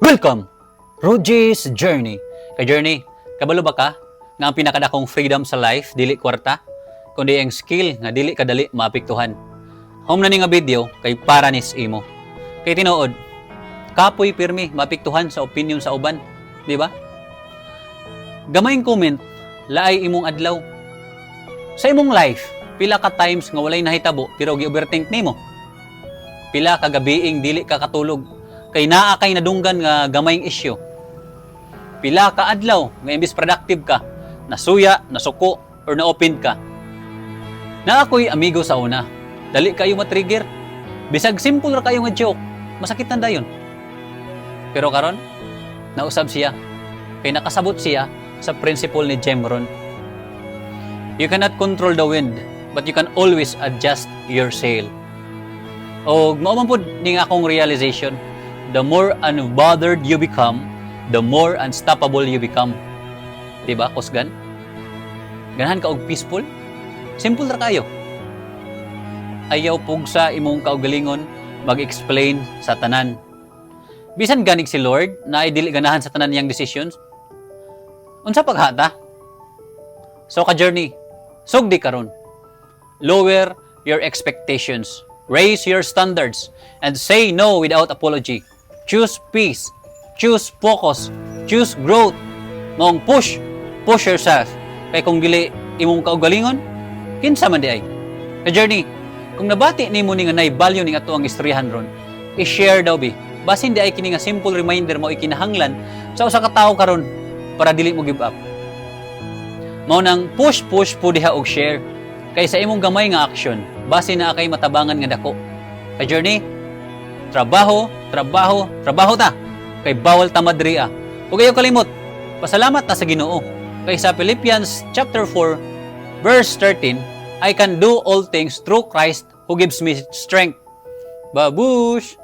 Welcome! Rudy's Journey. Kay Journey, kabalo ba ka nga ang pinakadakong freedom sa life dili kwarta, kundi ang skill nga dili kadali maapektuhan? Home na ni nga video kay para nis imo. Kay tinuod, kapoy pirmi maapektuhan sa opinion sa uban, di ba? Gamayng comment, laay imong adlaw. Sa imong life, pila ka times nga walay nahitabo pero gi-overthink nimo? Pila ka gabiing dili ka katulog kay naa kay nadunggan nga gamayng issue? Pila ka adlaw nga imbis productive ka, nasuya, nasuko, or na-offend ka? Naa ko'y amigo sa una. Dali kayo matrigger. Bisag simple ra kayo nga joke, masakit na dayon. Pero karon, nausab siya. Kay nakasabot siya sa principle ni Jim Rohn. "You cannot control the wind, but you can always adjust your sail." O mao man pud ning akong realization, the more unbothered you become, the more unstoppable you become. Di ba, kusgan? Ganahan ka og peaceful? Simple ra kayo. Ayaw pugsa imong kaugalingon mag-explain sa tanan. Bisan ganig si Lord na ay dili ganahan sa tanan niyang decisions. Unsa paghata? So ka journey, sugdi karon. Lower your expectations, raise your standards, and say no without apology. Choose peace, choose focus, choose growth. Maong push, push yourself. Kay kung dili imong kaugalingon, kinsa man di ay? Ka journey, kung nabati nimo ni nga nay value ning ato ang istoryahan ron, i-share daw bi. Basin di ay kini nga simple reminder mo ikinahanglan sa usa ka tawo karon para dili mo give up. Mao nang push, push po diha og share. Kay sa imong gamay nga action, basin naa kay matabangan nga dako. Ka journey, trabaho, trabaho, trabaho ta. Kay bawal ta madria. Ug ayaw kalimot, pasalamat ta sa Ginoo. Kay sa Philippians chapter 4 verse 13, "I can do all things through Christ who gives me strength." Babush!